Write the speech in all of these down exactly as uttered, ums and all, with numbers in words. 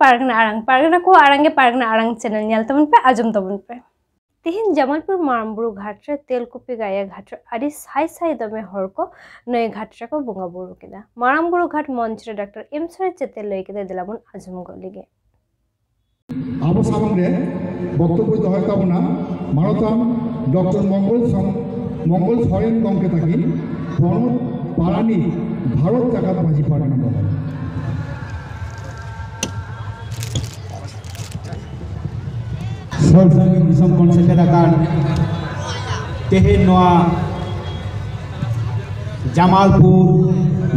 ᱯᱟᱨᱜᱟᱱᱟ ᱟᱲᱟᱝ, ᱯᱟᱨᱜᱟᱱᱟ ᱠᱚ ᱟᱲᱟᱝ ᱜᱮ ᱯᱟᱨᱜᱟᱱᱟ ᱟᱲᱟᱝ ᱪᱮᱱᱮᱞ ᱧᱮᱞ ᱛᱟᱵᱚᱱ ᱯᱮ, ᱟᱸᱡᱚᱢ ᱛᱟᱵᱚᱱ ᱯᱮ᱾ ᱛᱮᱦᱮᱧ ᱡᱟᱢᱟᱞᱯᱩᱨ ᱢᱟᱨᱟᱝ ᱵᱩᱨᱩ ᱜᱷᱟᱴ ᱨᱮ ᱛᱮᱞᱠᱩᱯᱤ ᱜᱟᱭᱟ ᱜᱷᱟᱴ ᱨᱮ ᱟᱹᱰᱤ ᱥᱟᱭ ᱥᱟᱭ ᱫᱚᱢᱮ ᱦᱚᱲ ᱠᱚ ᱱᱟᱹᱭ ᱜᱷᱟᱴ ᱨᱮᱠᱚ ᱵᱚᱸᱜᱟ ᱵᱩᱨᱩ ᱠᱮᱫᱟ᱾ ᱢᱟᱨᱟᱝ ᱵᱩᱨᱩ ᱜᱷᱟᱴ ᱢᱚᱧᱪ ᱨᱮ ᱰᱟᱠᱛᱟᱨ ᱮᱢ ᱥᱚᱨᱮᱱ ᱪᱮᱫ ᱮ ᱞᱟᱹᱭ ᱠᱮᱫᱟ, ᱫᱮᱞᱟ ᱵᱚᱱ ᱟᱸᱡᱚᱢ ᱜᱚᱫ ᱞᱮᱜᱮ᱾ ᱟᱵᱚ ᱥᱟᱢᱟᱝ ᱨᱮ ᱵᱚᱠᱛᱚᱵᱵᱚᱭ ᱫᱚᱦᱚᱭ ᱛᱟᱵᱚᱱᱟ ᱢᱟᱱᱚᱛᱟᱱ ᱰᱚᱠᱴᱚᱨ ᱢᱚᱝᱜᱚᱞ ᱥᱚᱢ-, ᱢᱚᱝᱜᱚᱞ ᱥᱚᱨᱮᱱ ᱜᱚᱢᱠᱮ ᱛᱟᱹᱠᱤᱱ, ᱯᱚᱱᱚᱛ ᱯᱟᱨᱟᱱᱤᱠ, ᱵᱷᱟᱨᱚᱛ ᱡᱟᱠᱟᱛ ᱢᱟᱹᱡᱷᱤ ᱯᱟᱨᱜᱟᱱᱟ ᱢᱚᱦᱚᱞ᱾ ᱥᱩᱨ ᱥᱟᱺᱜᱤᱧ ᱫᱤᱥᱚᱢ ᱠᱷᱚᱱ ᱥᱮᱴᱮᱨ ᱟᱠᱟᱱ ᱛᱮᱦᱮᱧ ᱱᱚᱣᱟ ᱡᱟᱢᱟᱞᱯᱩᱨ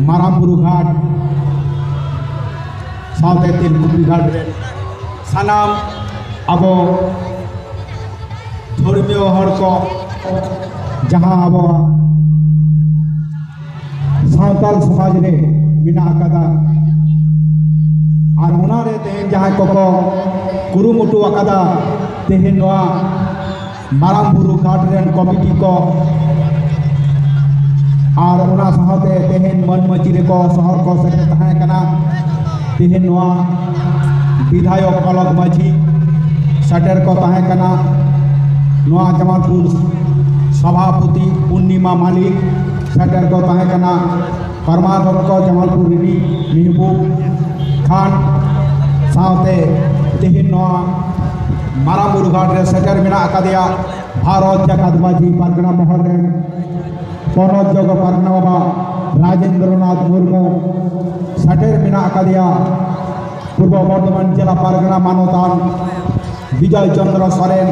ᱢᱟᱨᱟᱝ ᱵᱩᱨᱩ ᱜᱷᱟᱴ ᱥᱟᱶᱛᱮ ᱛᱮᱞᱠᱩᱯᱤ ᱜᱷᱟᱴ ᱨᱮ ᱥᱟᱱᱟᱢ ᱟᱵᱚ ᱫᱷᱚᱨᱢᱤᱭᱚ ᱦᱚᱲ ᱠᱚ, ᱡᱟᱦᱟᱸ ᱟᱵᱚᱣᱟᱜ ᱥᱟᱶᱛᱟᱞ ᱥᱚᱢᱟᱡᱽ ᱨᱮ ᱢᱮᱱᱟᱜ ᱟᱠᱟᱫᱟ, ᱟᱨ ᱚᱱᱟᱨᱮ ᱛᱮᱦᱮᱧ ᱡᱟᱦᱟᱸᱭ ᱠᱚᱠᱚ ᱠᱩᱨᱩᱢᱩᱴᱩ ᱟᱠᱟᱫᱟ, ᱛᱮᱦᱮᱧ ᱱᱚᱣᱟ ᱢᱟᱨᱟᱝ ᱵᱩᱨᱩ ᱜᱷᱟᱴ ᱨᱮᱱ ᱠᱚᱢᱤᱴᱤ ᱠᱚ, ᱟᱨ ᱚᱱᱟ ᱥᱟᱶᱛᱮ ᱛᱮᱦᱮᱧ ᱢᱟᱹᱱ ᱢᱟᱹᱡᱷᱤ ᱨᱮᱠᱚ ᱥᱚᱦᱚᱨ ᱠᱚ ᱥᱮᱴᱮᱨ ᱛᱟᱦᱮᱸ ᱠᱟᱱᱟ᱾ ᱛᱮᱦᱮᱧ ᱱᱚᱣᱟ ᱵᱤᱫᱷᱟᱭᱚᱠ ᱚᱞᱚᱠ ᱢᱟᱹᱡᱷᱤ ᱥᱮᱴᱮᱨ ᱠᱚ ᱛᱟᱦᱮᱸ ᱠᱟᱱᱟ᱾ ᱱᱚᱣᱟ ᱡᱟᱢᱟᱞᱯᱩᱨ ᱥᱚᱵᱷᱟᱯᱚᱛᱤ ᱯᱩᱨᱱᱤᱢᱟ ᱢᱟᱞᱤᱠ ᱥᱮᱴᱮᱨ ᱠᱚ ᱛᱟᱦᱮᱸ ᱠᱟᱱᱟ᱾ ᱠᱚᱨᱢᱟᱫᱷᱚᱠᱠᱷᱚ ᱡᱟᱢᱟᱞᱯᱩᱨ ᱨᱤᱱᱤᱡ ᱢᱮᱦᱵᱩᱵ ᱠᱷᱟᱱ ᱥᱟᱶᱛᱮ ᱛᱮᱦᱮᱧ ᱱᱚᱣᱟ ᱢᱟᱨᱟᱝ ᱵᱩᱨᱩ ᱜᱷᱟᱴ ᱨᱮ ᱥᱮᱴᱮᱨ ᱢᱮᱱᱟᱜ ᱟᱠᱟᱫᱮᱭᱟ ᱵᱷᱟᱨᱚᱛ ᱡᱟᱠᱟᱛ ᱢᱟᱹᱡᱷᱤ ᱯᱟᱨᱜᱟᱱᱟ ᱢᱚᱦᱚᱞ ᱨᱮᱱ ᱯᱚᱱᱚᱛ ᱡᱚᱜᱚ ᱯᱟᱨᱜᱟᱱᱟ ᱵᱟᱵᱟ ᱨᱟᱡᱮᱱᱫᱨᱚᱱᱟᱛᱷ ᱢᱩᱨᱢᱩ, ᱥᱮᱴᱮᱨ ᱢᱮᱱᱟᱜ ᱟᱠᱟᱫᱮᱭᱟ ᱯᱩᱨᱵᱚ ᱵᱚᱨᱫᱷᱚᱢᱟᱱ ᱡᱮᱞᱟ ᱯᱟᱨᱜᱟᱱᱟ ᱢᱟᱱᱚᱛᱟᱱ ᱵᱤᱡᱚᱭ ᱪᱚᱱᱫᱨᱚ ᱥᱚᱨᱮᱱ,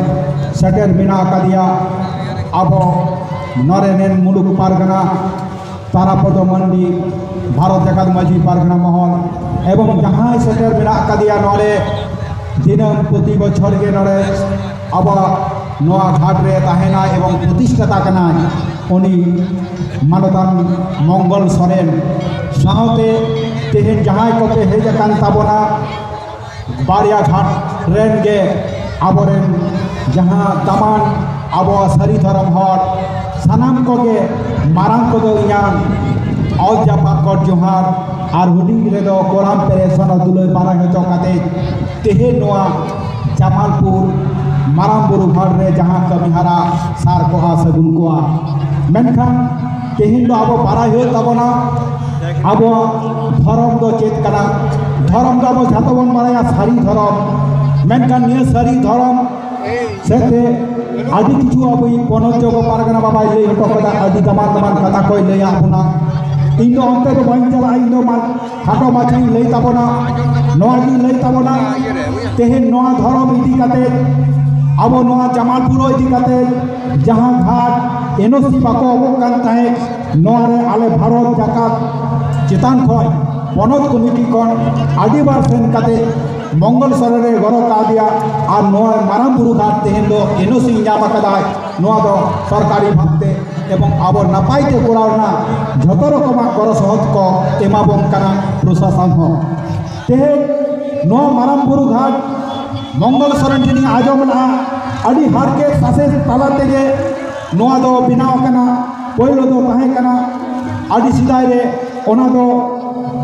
ᱥᱮᱴᱮᱨ ᱢᱮᱱᱟᱜ ᱟᱠᱟᱫᱮᱭᱟ ᱟᱵᱚ ᱱᱚᱨᱮᱱᱮᱱ ᱢᱩᱞᱩᱠ ᱯᱟᱨᱜᱟᱱᱟ ᱛᱟᱨᱟᱯᱚᱫᱚ ᱢᱟᱱᱰᱤ, ᱵᱷᱟᱨᱚᱛ ᱡᱟᱠᱟᱛ ᱢᱟᱹᱡᱷᱤ ᱯᱟᱨᱜᱟᱱᱟ ᱢᱚᱦᱚᱞ, ᱮᱵᱚᱝ ᱡᱟᱦᱟᱸᱭ ᱥᱮᱴᱮᱨ ᱢᱮᱱᱟᱜ ᱟᱠᱟᱫᱮᱭᱟ ᱱᱚᱰᱮ, ᱫᱤᱱᱟᱹᱢ ᱯᱨᱚᱛᱤ ᱵᱚᱪᱷᱚᱨ ᱜᱮ ᱱᱚᱰᱮ ᱟᱵᱚᱣᱟᱜ ᱱᱚᱣᱟ ᱜᱷᱟᱴ ᱨᱮ ᱛᱟᱦᱮᱱᱟᱭ ᱮᱵᱚᱝ ᱯᱨᱚᱛᱤᱥᱴᱷᱟᱛᱟ ᱠᱟᱱᱟᱭ, ᱩᱱᱤ ᱢᱟᱱᱚᱛᱟᱱ ᱢᱚᱝᱜᱚᱞ ᱥᱚᱨᱮᱱ ᱥᱟᱶᱛᱮ ᱛᱮᱦᱮᱧ ᱡᱟᱦᱟᱸᱭ ᱠᱚᱯᱮ ᱦᱮᱡ ᱟᱠᱟᱱ ᱛᱟᱵᱚᱱᱟ, ᱵᱟᱨᱭᱟ ᱜᱷᱟᱴ ᱨᱮᱱ ᱜᱮ ᱟᱵᱚᱨᱮᱱ ᱡᱟᱦᱟᱸ ᱫᱟᱢᱟᱱ ᱟᱵᱚᱣᱟᱜ ᱥᱟᱹᱨᱤ ᱫᱷᱚᱨᱚᱢ ᱦᱚᱲ, ᱥᱟᱱᱟᱢ ᱠᱚᱜᱮ ᱢᱟᱨᱟᱝ ᱠᱚᱫᱚ ᱤᱧᱟᱹᱜ ᱚᱛ ᱡᱟᱯᱟᱜ ᱠᱚᱴ ᱡᱚᱦᱟᱨ, ᱟᱨ ᱦᱩᱰᱤᱧ ᱨᱮᱫᱚ ᱠᱚᱲᱟᱢ ᱯᱮᱨᱮ ᱥᱚᱱᱚ ᱫᱩᱞᱟᱹᱲ ᱵᱟᱲᱟᱭ ᱦᱚᱪᱚ ᱠᱟᱛᱮ ᱛᱮᱦᱮᱧ ᱱᱚᱣᱟ ᱡᱟᱢᱟᱞᱯᱩᱨ ᱢᱟᱨᱟᱝ ᱵᱩᱨᱩ ᱜᱷᱟᱴ ᱨᱮ ᱡᱟᱦᱟᱸ ᱠᱟᱹᱢᱤ ᱦᱟᱨᱟ ᱥᱟᱨ ᱠᱚᱜᱼᱟ, ᱥᱟᱹᱜᱩᱱ ᱠᱚᱜᱼᱟ᱾ ᱢᱮᱱᱠᱷᱟᱱ ᱛᱮᱦᱮᱧ ᱫᱚ ᱟᱵᱚ ᱵᱟᱲᱟᱭ ᱦᱩᱭᱩᱜ ᱛᱟᱵᱚᱱᱟ, ᱟᱵᱚᱣᱟᱜ ᱫᱷᱚᱨᱚᱢ ᱫᱚ ᱪᱮᱫ ᱠᱟᱱᱟ᱾ ᱫᱷᱚᱨᱚᱢ ᱫᱚ ᱟᱵᱚ ᱡᱷᱚᱛᱚ ᱵᱚᱱ ᱵᱟᱲᱟᱭᱟ ᱥᱟᱹᱨᱤ ᱫᱷᱚᱨᱚᱢ, ᱢᱮᱱᱠᱷᱟᱱ ᱱᱤᱭᱟᱹ ᱥᱟᱹᱨᱤ ᱫᱷᱚᱨᱚᱢ ᱥᱮᱫ ᱛᱮ ᱟᱹᱰᱤ ᱠᱤᱪᱷᱩ ᱟᱵᱚᱭᱤᱡ ᱯᱚᱱᱚᱛ ᱡᱚᱜᱚ ᱯᱟᱨᱜᱟᱱᱟ ᱵᱟᱵᱟᱭ ᱞᱟᱹᱭ ᱦᱚᱴᱚ ᱠᱟᱫᱟ, ᱟᱹᱰᱤ ᱫᱟᱢᱟᱱ ᱫᱟᱢᱟᱱ ᱠᱟᱛᱷᱟ ᱠᱚᱭ ᱞᱟᱹᱭᱟᱫ ᱵᱚᱱᱟ᱾ ᱤᱧ ᱫᱚ ᱚᱱᱛᱮ ᱫᱚ ᱵᱟᱹᱧ ᱪᱟᱞᱟᱜᱼᱟ, ᱤᱧ ᱫᱚ ᱢᱟ ᱠᱷᱟᱴᱚ ᱢᱟᱪᱷᱟᱧ ᱞᱟᱹᱭ ᱛᱟᱵᱚᱱᱟ, ᱱᱚᱣᱟ ᱜᱤᱧ ᱞᱟᱹᱭ ᱛᱟᱵᱚᱱᱟ᱾ ᱛᱮᱦᱮᱧ ᱱᱚᱣᱟ ᱫᱷᱚᱨᱚᱢ ᱤᱫᱤ ᱠᱟᱛᱮ, ᱟᱵᱚ ᱱᱚᱣᱟ ᱡᱟᱢᱟᱞᱯᱩᱨ ᱤᱫᱤ ᱠᱟᱛᱮ ᱡᱟᱦᱟᱸ ᱜᱷᱟᱴ ᱮᱱ ᱳ ᱥᱤ ᱵᱟᱠᱚ ᱮᱢᱚᱜ ᱠᱟᱱ ᱛᱟᱦᱮᱸᱫ, ᱱᱚᱣᱟ ᱨᱮ ᱟᱞᱮ ᱵᱷᱟᱨᱚᱛ ᱡᱟᱠᱟᱛ ᱪᱮᱛᱟᱱ ᱠᱷᱚᱱ ᱯᱚᱱᱚᱛ ᱠᱚᱢᱤᱴᱤ ᱠᱷᱚᱱ ᱟᱹᱰᱤ ᱵᱟᱨ ᱥᱮᱱ ᱠᱟᱛᱮ ᱢᱚᱝᱜᱚᱞ ᱥᱚᱨᱮᱱ ᱮ ᱜᱚᱲᱚ ᱠᱟᱣᱫᱮᱭᱟ᱾ ᱟᱨ ᱱᱚᱣᱟ ᱢᱟᱨᱟᱝ ᱵᱩᱨᱩ ᱜᱷᱟᱴ ᱛᱮᱦᱮᱧ ᱫᱚ ᱮᱱ ᱳ ᱥᱤ ᱧᱟᱢ ᱟᱠᱟᱫᱟᱭ, ᱱᱚᱣᱟ ᱫᱚ ᱥᱚᱨᱠᱟᱨᱤ ᱵᱷᱟᱵᱽᱛᱮ, ᱮᱵᱚᱝ ᱟᱵᱚ ᱱᱟᱯᱟᱭ ᱛᱮ ᱠᱚᱨᱟᱣ ᱨᱮᱱᱟᱜ ᱡᱷᱚᱛᱚ ᱨᱚᱠᱚᱢᱟᱜ ᱜᱚᱲᱚ ᱥᱚᱦᱚᱫ ᱠᱚ ᱮᱢᱟᱵᱚᱱ ᱠᱟᱱᱟ ᱯᱨᱚᱥᱟᱥᱚᱱ ᱦᱚᱸ᱾ ᱛᱮᱦᱮᱧ ᱱᱚᱣᱟ ᱢᱟᱨᱟᱝ ᱵᱩᱨᱩ ᱜᱷᱟᱴ ᱢᱚᱝᱜᱚᱞ ᱥᱚᱨᱮᱱ ᱴᱷᱮᱱᱤᱧ ᱟᱸᱡᱚᱢ ᱞᱮᱫᱼᱟ, ᱟᱹᱰᱤ ᱦᱟᱨᱠᱮᱛ ᱥᱟᱥᱮᱛ ᱛᱟᱞᱟ ᱛᱮᱜᱮ ᱱᱚᱣᱟ ᱫᱚ ᱵᱮᱱᱟᱣ ᱟᱠᱟᱱᱟ᱾ ᱯᱳᱭᱞᱳ ᱫᱚ ᱛᱟᱦᱮᱸ ᱠᱟᱱᱟ ᱟᱹᱰᱤ ᱥᱮᱫᱟᱭ ᱨᱮ, ᱚᱱᱟ ᱫᱚ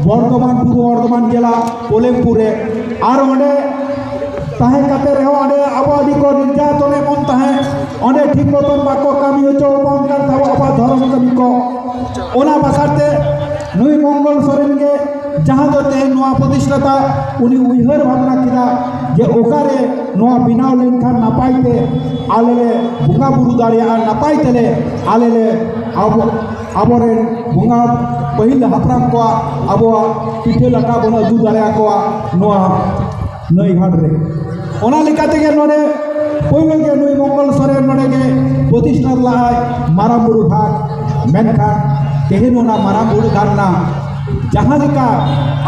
ᱵᱚᱨᱫᱷᱚᱢᱟᱱ, ᱯᱩᱨᱵᱚ ᱵᱚᱨᱫᱷᱚᱢᱟᱱ ᱡᱮᱞᱟ ᱯᱳᱞᱮᱢᱯᱩᱨ ᱨᱮ, ᱟᱨ ᱚᱸᱰᱮ ᱛᱟᱦᱮᱸ ᱠᱟᱛᱮ ᱨᱮᱦᱚᱸ ᱚᱸᱰᱮ ᱟᱵᱚ ᱟᱹᱰᱤ ᱠᱚ ᱱᱤᱨᱡᱟᱛᱚᱱᱮᱫ ᱵᱚᱱ ᱛᱟᱦᱮᱸᱫ, ᱚᱸᱰᱮ ᱴᱷᱤᱠ ᱢᱚᱛᱚᱱ ᱵᱟᱠᱚ ᱠᱟᱹᱢᱤ ᱦᱚᱪᱚ ᱵᱚᱱ ᱠᱟᱱ ᱛᱟᱵᱚ ᱟᱵᱚᱣᱟᱜ ᱫᱷᱚᱨᱚᱢ ᱠᱟᱹᱢᱤ ᱠᱚ᱾ ᱚᱱᱟ ᱵᱟᱠᱷᱨᱟᱛᱮ ᱱᱩᱭ ᱢᱚᱝᱜᱚᱞ ᱥᱚᱨᱮᱱ ᱜᱮ, ᱡᱟᱦᱟᱸ ᱫᱚ ᱛᱮᱦᱮᱧ ᱱᱚᱣᱟ ᱯᱨᱚᱛᱤᱥᱴᱷᱟᱛᱟ, ᱩᱱᱤ ᱩᱭᱦᱟᱹᱨ ᱵᱷᱟᱵᱽᱱᱟ ᱠᱮᱫᱟ ᱡᱮ ᱚᱠᱟᱨᱮ ᱱᱚᱣᱟ ᱵᱮᱱᱟᱣ ᱞᱮᱱᱠᱷᱟᱱ ᱱᱟᱯᱟᱭ ᱛᱮ ᱟᱞᱮ ᱞᱮ ᱵᱚᱸᱜᱟ ᱵᱩᱨᱩ ᱫᱟᱲᱮᱭᱟᱜᱼᱟ, ᱱᱟᱯᱟᱭ ᱛᱮᱞᱮ ᱟᱞᱮ ᱞᱮ ᱟᱵᱚ, ᱟᱵᱚᱨᱮᱱ ᱵᱚᱸᱜᱟ ᱯᱟᱹᱦᱤᱞ ᱦᱟᱯᱲᱟᱢ ᱠᱚᱣᱟᱜ ᱟᱵᱚᱣᱟᱜ ᱯᱤᱴᱷᱟᱹ ᱞᱟᱴᱷᱟ ᱵᱚᱱ ᱟᱹᱜᱩ ᱫᱟᱲᱮᱭᱟᱠᱚᱣᱟ ᱱᱚᱣᱟ ᱱᱟᱹᱭ ᱜᱷᱟᱴ ᱨᱮ᱾ ᱚᱱᱟ ᱞᱮᱠᱟ ᱛᱮᱜᱮ ᱱᱚᱰᱮ ᱯᱳᱭᱞᱳ ᱜᱮ ᱱᱩᱭ ᱢᱚᱝᱜᱚᱞ ᱥᱚᱨᱮᱱ ᱱᱚᱰᱮ ᱜᱮ ᱯᱨᱚᱛᱤᱥᱴᱷᱟ ᱞᱟᱜᱼᱟᱭ ᱢᱟᱨᱟᱝ ᱵᱩᱨᱩ ᱜᱷᱟᱴ᱾ ᱢᱮᱱᱠᱷᱟᱱ ᱛᱮᱦᱮᱧ ᱚᱱᱟ ᱢᱟᱨᱟᱝ ᱵᱩᱨᱩ ᱜᱷᱟᱴ ᱨᱮᱱᱟᱜ ᱡᱟᱦᱟᱸ ᱞᱮᱠᱟ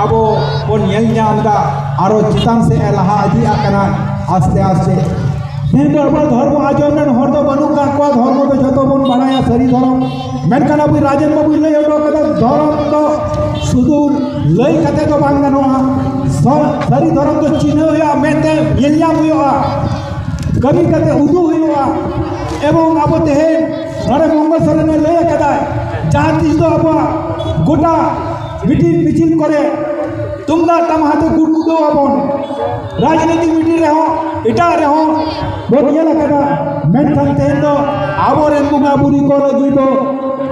ᱟᱵᱚ ᱵᱚᱱ ᱧᱮᱞ ᱧᱟᱢ ᱮᱫᱟ, ᱟᱨᱚ ᱪᱮᱛᱟᱱ ᱥᱮᱫ ᱮ ᱞᱟᱦᱟ ᱤᱫᱤᱜ ᱠᱟᱱᱟ ᱟᱥᱛᱮ ᱟᱥᱛᱮ᱾ ᱛᱮᱦᱮᱧ ᱫᱚ ᱟᱵᱚᱣᱟᱜ ᱫᱷᱚᱨᱢᱚ ᱟᱸᱡᱚᱢ ᱨᱮᱱ ᱦᱚᱲ ᱫᱚ ᱵᱟᱹᱱᱩᱜ ᱠᱟᱜ ᱠᱚᱣᱟ, ᱫᱷᱚᱨᱢᱚ ᱫᱚ ᱡᱷᱚᱛᱚ ᱵᱚᱱ ᱵᱟᱲᱟᱭᱟ ᱥᱟᱹᱨᱤ ᱫᱷᱚᱨᱚᱢ᱾ ᱢᱮᱱᱠᱷᱟᱱ ᱟᱵᱚ ᱨᱟᱡᱮᱱ ᱵᱟᱵᱩᱭ ᱞᱟᱹᱭ ᱦᱚᱴᱚ ᱠᱟᱫᱟ, ᱫᱷᱚᱨᱚᱢ ᱫᱚ ᱥᱩᱫᱷᱩ ᱞᱟᱹᱭ ᱠᱟᱛᱮ ᱫᱚ ᱵᱟᱝ ᱜᱟᱱᱚᱜᱼᱟ, ᱥᱚ-, ᱥᱟᱹᱨᱤ ᱫᱷᱚᱨᱚᱢ ᱫᱚ ᱪᱤᱱᱦᱟᱹ ᱦᱩᱭᱩᱜᱼᱟ, ᱢᱮᱫ ᱛᱮ ᱧᱮᱞ ᱧᱟᱢ ᱦᱩᱭᱩᱜᱼᱟ, ᱠᱟᱹᱢᱤ ᱠᱟᱛᱮ ᱩᱫᱩᱜ ᱦᱩᱭᱩᱜᱼᱟ᱾ ᱮᱵᱚᱝ ᱟᱵᱚ ᱛᱮᱦᱮᱧ ᱱᱚᱰᱮ ᱢᱚᱝᱜᱚᱞ ᱥᱚᱨᱮᱱᱮ ᱞᱟᱹᱭ ᱟᱠᱟᱫᱟᱭ, ᱡᱟᱦᱟᱸ ᱛᱤᱥ ᱫᱚ ᱟᱵᱚᱣᱟᱜ ᱜᱚᱴᱟ ᱢᱤᱴᱤᱝ ᱢᱤᱪᱷᱤᱞ ᱠᱚᱨᱮ ᱛᱩᱢᱫᱟᱜ ᱴᱟᱢᱟᱠ ᱟᱛᱮ ᱜᱩᱰᱜᱩᱰᱟᱹᱣ ᱟᱵᱚᱱ, ᱨᱟᱡᱽᱱᱤᱛᱤ ᱢᱤᱴᱤᱝ ᱨᱮᱦᱚᱸ ᱮᱴᱟᱜ ᱨᱮᱦᱚᱸ ᱵᱚᱱ ᱧᱮᱞ ᱟᱠᱟᱫᱟ᱾ ᱢᱮᱱᱠᱷᱟᱱ ᱛᱮᱦᱮᱧ ᱫᱚ ᱟᱵᱚᱨᱮᱱ ᱵᱚᱸᱜᱟ ᱵᱩᱨᱩ ᱠᱚ ᱞᱟᱹᱜᱤᱫ ᱫᱚ,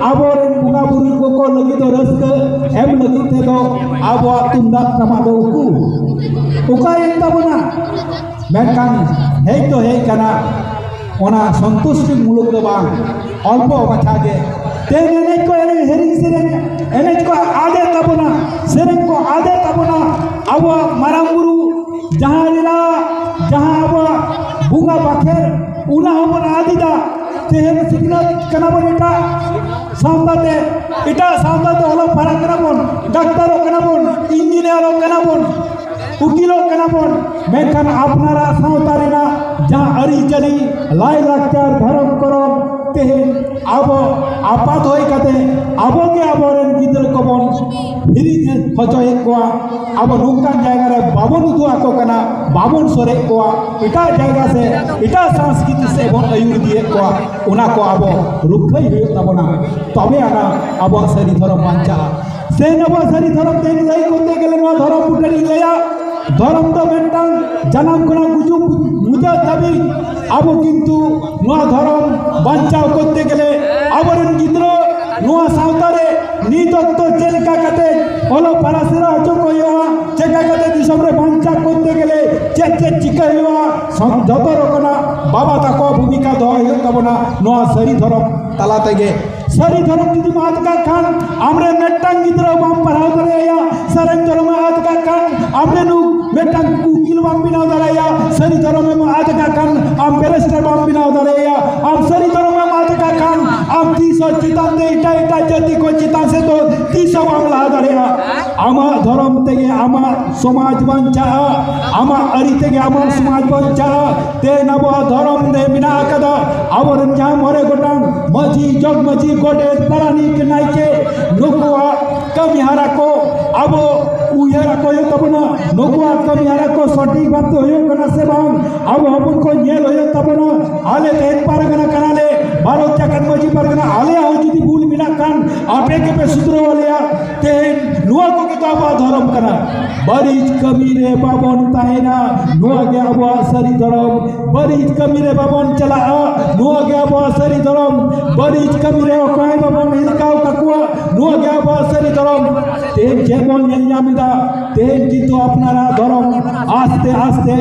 ᱟᱵᱚᱨᱮᱱ ᱵᱚᱸᱜᱟ ᱵᱩᱨᱩ ᱠᱚ ᱠᱚ ᱞᱟᱹᱜᱤᱫ ᱫᱚ ᱨᱟᱹᱥᱠᱟᱹ ᱮᱢ ᱞᱟᱹᱜᱤᱫ ᱛᱮᱫᱚ ᱟᱵᱚᱣᱟᱜ ᱛᱩᱢᱫᱟᱜ ᱴᱟᱢᱟᱠ ᱫᱚ ᱩᱠᱩ ᱚᱠᱟᱭᱮᱱ ᱛᱟᱵᱚᱱᱟ? ᱢᱮᱱᱠᱷᱟᱱ ᱦᱮᱡ ᱫᱚ ᱦᱮᱡ ᱠᱟᱱᱟ, ᱚᱱᱟ ᱥᱚᱱᱛᱩᱥᱴᱤ ᱢᱩᱞᱩᱠ ᱫᱚ ᱵᱟᱝ, ᱚᱞᱯᱚ ᱢᱟᱪᱷᱟ ᱜᱮ᱾ ᱛᱮᱦᱮᱧ ᱮᱱᱮᱡ ᱠᱚ ᱮᱱᱮᱡ, ᱦᱤᱨᱤᱧ ᱥᱮᱨᱮᱧ ᱮᱱᱮᱡ ᱠᱚ ᱟᱫᱮᱜ ᱛᱟᱵᱚᱱᱟ, ᱥᱮᱨᱮᱧ ᱠᱚ ᱟᱫᱮᱜ ᱛᱟᱵᱚᱱᱟ᱾ ᱟᱵᱚᱣᱟᱜ ᱢᱟᱨᱟᱝ ᱵᱩᱨᱩ ᱡᱟᱦᱟᱸ ᱞᱤᱞᱟ, ᱡᱟᱦᱟᱸ ᱟᱵᱚᱣᱟᱜ ᱵᱚᱸᱜᱟ ᱵᱟᱠᱷᱮᱲ, ᱚᱱᱟ ᱦᱚᱸᱵᱚᱱ ᱟᱫ ᱮᱫᱟ᱾ ᱛᱮᱦᱮᱧ ᱥᱤᱠᱷᱱᱟᱹᱛ ᱠᱟᱱᱟ ᱵᱚᱱ ᱮᱴᱟᱜ ᱥᱟᱶᱛᱟ ᱛᱮ, ᱮᱴᱟᱜ ᱥᱟᱶᱛᱟ ᱛᱮ ᱚᱞᱚᱜ ᱯᱟᱲᱦᱟᱜ ᱠᱟᱱᱟ ᱵᱚᱱ, ᱰᱟᱠᱛᱟᱨᱚᱜ ᱠᱟᱱᱟ ᱵᱚᱱ, ᱤᱧᱡᱤᱱᱤᱭᱟᱨᱚᱜ ᱠᱟᱱᱟ ᱵᱚᱱ, ᱩᱠᱤᱞᱚᱜ ᱠᱟᱱᱟ ᱵᱚᱱ, ᱢᱮᱱᱠᱷᱟᱱ ᱟᱯᱱᱟᱨᱟᱜ ᱥᱟᱶᱛᱟ ᱨᱮᱱᱟᱜ ᱡᱟᱦᱟᱸ ᱟᱹᱨᱤᱪᱟᱹᱞᱤ, ᱞᱟᱭᱼᱞᱟᱠᱪᱟᱨ, ᱫᱷᱚᱨᱚᱢ ᱠᱚᱨᱚᱢ, ᱛᱮᱦᱮᱧ ᱟᱵᱚ ᱟᱯᱟᱛ ᱦᱩᱭ ᱠᱟᱛᱮ ᱟᱵᱚ ᱜᱮ ᱟᱵᱚᱨᱮᱱ ᱜᱤᱫᱽᱨᱟᱹ ᱠᱚᱵᱚᱱ ᱦᱤᱨᱤᱡ ᱦᱚᱪᱚᱭᱮᱫ ᱠᱚᱣᱟ᱾ ᱟᱵᱚ ᱱᱚᱝᱠᱟᱱ ᱡᱟᱭᱜᱟ ᱨᱮ ᱵᱟᱵᱚᱱ ᱩᱫᱩᱜ ᱟᱠᱚ ᱠᱟᱱᱟ, ᱵᱟᱵᱚᱱ ᱥᱚᱨᱮᱫ ᱠᱚᱣᱟ, ᱮᱴᱟᱜ ᱡᱟᱭᱜᱟ ᱥᱮ ᱮᱴᱟᱜ ᱥᱚᱝᱥᱠᱨᱤᱛᱤ ᱥᱮᱫ ᱵᱚᱱ ᱟᱹᱭᱩᱨ ᱤᱫᱤᱭᱮᱫ ᱠᱚᱣᱟ᱾ ᱚᱱᱟ ᱠᱚ ᱟᱵᱚ ᱨᱩᱠᱷᱟᱹᱭ ᱦᱩᱭᱩᱜ ᱛᱟᱵᱚᱱᱟ, ᱛᱚᱵᱮ ᱟᱱᱟᱜ ᱟᱵᱚᱣᱟᱜ ᱥᱟᱹᱨᱤ ᱫᱷᱚᱨᱚᱢ ᱵᱟᱧᱪᱟᱜᱼᱟ᱾ ᱛᱮᱦᱮᱧ ᱟᱵᱚᱣᱟᱜ ᱥᱟᱹᱨᱤ ᱫᱷᱚᱨᱚᱢ ᱛᱮᱦᱮᱧ ᱞᱟᱹᱭ ᱠᱚᱨᱛᱮ ᱜᱮᱞᱮ ᱱᱚᱣᱟ ᱫᱷᱚᱨᱚᱢ ᱵᱩᱴᱟᱹ ᱨᱤᱧ ᱞᱟᱹᱭᱟ, ᱫᱷᱚᱨᱚᱢ ᱫᱚ ᱢᱤᱫᱴᱟᱝ ᱡᱟᱱᱟᱢ ᱠᱷᱚᱱᱟᱜ ᱜᱩᱡᱩᱜ ᱢᱩᱪᱟᱹᱫ ᱫᱷᱟᱹᱵᱤᱡ ᱟᱵᱚ ᱠᱤᱱᱛᱩ ᱱᱚᱣᱟ ᱫᱷᱚᱨᱚᱢ ᱵᱟᱧᱪᱟᱣ ᱠᱚᱨᱛᱮ ᱜᱮᱞᱮ ᱟᱵᱚᱨᱮᱱ ᱜᱤᱫᱽᱨᱟᱹ ᱱᱚᱣᱟ ᱥᱟᱶᱛᱟ ᱨᱮ ᱱᱤᱛ ᱚᱠᱛᱚ ᱪᱮᱫ ᱞᱮᱠᱟ ᱠᱟᱛᱮ ᱚᱞᱚᱜ ᱯᱟᱲᱦᱟᱜ ᱥᱮᱬᱟ ᱦᱚᱪᱚ ᱠᱚ ᱦᱩᱭᱩᱜᱼᱟ, ᱪᱮᱫ ᱞᱮᱠᱟ ᱠᱟᱛᱮ ᱫᱤᱥᱚᱢ ᱨᱮ ᱵᱟᱧᱪᱟᱣ ᱠᱚᱨᱛᱮ ᱜᱮᱞᱮ ᱪᱮᱫ ᱪᱮᱫ ᱪᱤᱠᱟᱹ ᱦᱩᱭᱩᱜᱼᱟ, ᱥᱟᱱ-, ᱡᱚᱛᱚ ᱨᱚᱠᱚᱢᱟᱜ ᱵᱟᱵᱟ ᱛᱟᱠᱚ ᱵᱷᱩᱢᱤᱠᱟ ᱫᱚᱦᱚ ᱦᱩᱭᱩᱜ ᱛᱟᱵᱚᱱᱟ᱾ ᱱᱚᱣᱟ ᱥᱟᱹᱨᱤ ᱫᱷᱚᱨᱚᱢ ᱛᱟᱞᱟ ᱛᱮᱜᱮ ᱥᱟᱹᱨᱤ ᱫᱷᱚᱨᱚᱢ ᱡᱩᱫᱤᱢ ᱟᱫ ᱠᱟᱜ ᱠᱷᱟᱱ, ᱟᱢᱨᱮᱱ ᱢᱤᱫᱴᱟᱝ ᱜᱤᱫᱽᱨᱟᱹ ᱵᱟᱢ ᱯᱟᱲᱦᱟᱣ ᱫᱟᱲᱮᱭᱟᱭᱟ᱾ ᱥᱟᱹᱨᱤ ᱫᱷᱚᱨᱚᱢ ᱮ ᱟᱫ ᱠᱟᱜ ᱠᱷᱟᱱ, ᱟᱢᱨᱮᱱ ᱢᱤᱫᱴᱟᱝ ᱩᱠᱤᱞ ᱵᱟᱢ ᱵᱮᱱᱟᱣ ᱫᱟᱲᱮᱭᱟᱭᱟ᱾ ᱥᱟᱹᱨᱤ ᱫᱷᱚᱨᱚᱢ ᱮᱢ ᱟᱫ ᱠᱟᱜ ᱠᱷᱟᱱ, ᱟᱢ ᱵᱮᱨᱤᱥᱴᱟᱨ ᱵᱟᱢ ᱵᱮᱱᱟᱣ ᱫᱟᱲᱮᱭᱟᱭᱟ᱾ ᱟᱢ ᱥᱟᱹᱨᱤ ᱫᱷᱚᱨᱚᱢ ᱮᱢ ᱟᱫ ᱠᱟᱜ ᱠᱷᱟᱱ, ᱟᱢ ᱛᱤᱥ ᱦᱚᱸ ᱪᱮᱛᱟᱱ ᱛᱮ ᱮᱴᱟᱜ ᱮᱴᱟᱜ ᱡᱟᱹᱛᱤ ᱠᱚ ᱪᱮᱛᱟᱱ ᱥᱮᱫ ᱫᱚ ᱛᱤᱥ ᱦᱚᱸ ᱵᱟᱢ ᱞᱟᱦᱟ ᱫᱟᱲᱮᱭᱟᱜᱼᱟ᱾ ᱟᱢᱟᱜ ᱫᱷᱚᱨᱚᱢ ᱛᱮᱜᱮ ᱟᱢᱟᱜ ᱥᱚᱢᱟᱡᱽ ᱵᱟᱧᱪᱟᱜᱼᱟ, ᱟᱢᱟᱜ ᱟᱹᱨᱤ ᱛᱮᱜᱮ ᱟᱢᱟᱜ ᱥᱚᱢᱟᱡᱽ ᱵᱟᱧᱪᱟᱜᱼᱟ᱾ ᱛᱮᱦᱮᱧ ᱟᱵᱚᱣᱟᱜ ᱫᱷᱚᱨᱚᱢ ᱨᱮ ᱢᱮᱱᱟᱜ ᱟᱠᱟᱫᱟ ᱟᱵᱚᱨᱮᱱ ᱡᱟᱦᱟᱸ ᱢᱚᱬᱮ ᱜᱚᱴᱟᱝ ᱢᱟᱹᱡᱷᱤ, ᱡᱚᱜᱽ ᱢᱟᱹᱡᱷᱤ, ᱜᱚᱰᱮᱛ, ᱯᱟᱨᱟᱱᱤᱠ, ᱱᱟᱭᱠᱮ, ᱱᱩᱠᱩᱣᱟᱜ ᱠᱟᱹᱢᱤ ᱦᱟᱨᱟ ᱠᱚ ᱟᱵᱚ ᱩᱭᱦᱟᱹᱨ ᱟᱠᱚ ᱦᱩᱭᱩᱜ ᱛᱟᱵᱚᱱᱟ᱾ ᱱᱩᱠᱩᱣᱟᱜ ᱠᱟᱹᱢᱤ ᱦᱟᱨᱟ ᱠᱚ ᱥᱚᱴᱷᱤᱠ ᱵᱷᱟᱵᱽ ᱛᱮ ᱦᱩᱭᱩᱜ ᱠᱟᱱᱟ ᱥᱮ ᱵᱟᱝ, ᱟᱵᱚ ᱦᱚᱯᱚᱱ ᱠᱚ ᱧᱮᱞ ᱦᱩᱭᱩᱜ ᱛᱟᱵᱚᱱᱟ᱾ ᱟᱞᱮ ᱛᱮᱦᱮᱧ ᱯᱟᱨᱜᱟᱱᱟ ᱠᱟᱱᱟᱞᱮ, ᱵᱷᱟᱨᱚᱛ ᱡᱟᱠᱟᱛ ᱢᱟᱹᱡᱷᱤ ᱯᱟᱨᱜᱟᱱᱟ, ᱟᱞᱮᱭᱟᱜ ᱦᱚᱸ ᱡᱩᱫᱤ ᱵᱷᱩᱞ ᱢᱮᱱᱟᱜ ᱠᱷᱟᱱ ᱟᱯᱮ ᱜᱮᱯᱮ ᱥᱩᱫᱷᱨᱟᱹᱣ ᱟᱞᱮᱭᱟ᱾ ᱛᱮᱦᱮᱧ ᱟᱵᱚᱣᱟᱜ ᱫᱷᱚᱨᱚᱢ ᱠᱟᱱᱟ᱾ ᱵᱟᱹᱲᱤᱡ ᱠᱟᱹᱢᱤ ᱨᱮ ᱵᱟᱵᱚᱱ ᱛᱟᱦᱮᱱᱟ, ᱱᱚᱣᱟ ᱜᱮ ᱟᱵᱚᱣᱟᱜ ᱥᱟᱹᱨᱤ ᱫᱷᱚᱨᱚᱢ᱾ ᱵᱟᱹᱲᱤᱡ ᱠᱟᱹᱢᱤ ᱨᱮ ᱵᱟᱵᱚᱱ ᱪᱟᱞᱟᱜᱼᱟ, ᱱᱚᱣᱟ ᱜᱮ ᱟᱵᱚᱣᱟᱜ ᱥᱟᱹᱨᱤ ᱫᱷᱚᱨᱚᱢ᱾ ᱵᱟᱹᱲᱤᱡ ᱠᱟᱹᱢᱤ ᱨᱮ ᱚᱠᱚᱭ ᱵᱟᱵᱚᱱ ᱦᱤᱨᱠᱟᱣ ᱠᱟᱠᱚᱣᱟ, ᱱᱚᱣᱟ ᱜᱮ ᱟᱵᱚᱣᱟᱜ ᱥᱟᱹᱨᱤ ᱫᱷᱚᱨᱚᱢ᱾ ᱛᱮᱦᱮᱧ ᱪᱮᱫ ᱵᱚᱱ ᱧᱮᱞ ᱧᱟᱢ ᱮᱫᱟ? ᱛᱮᱦᱮᱧ ᱠᱤᱱᱛᱩ ᱟᱯᱱᱟᱨᱟᱜ ᱫᱷᱚᱨᱚᱢ ᱟᱥᱛᱮ ᱟᱥᱛᱮ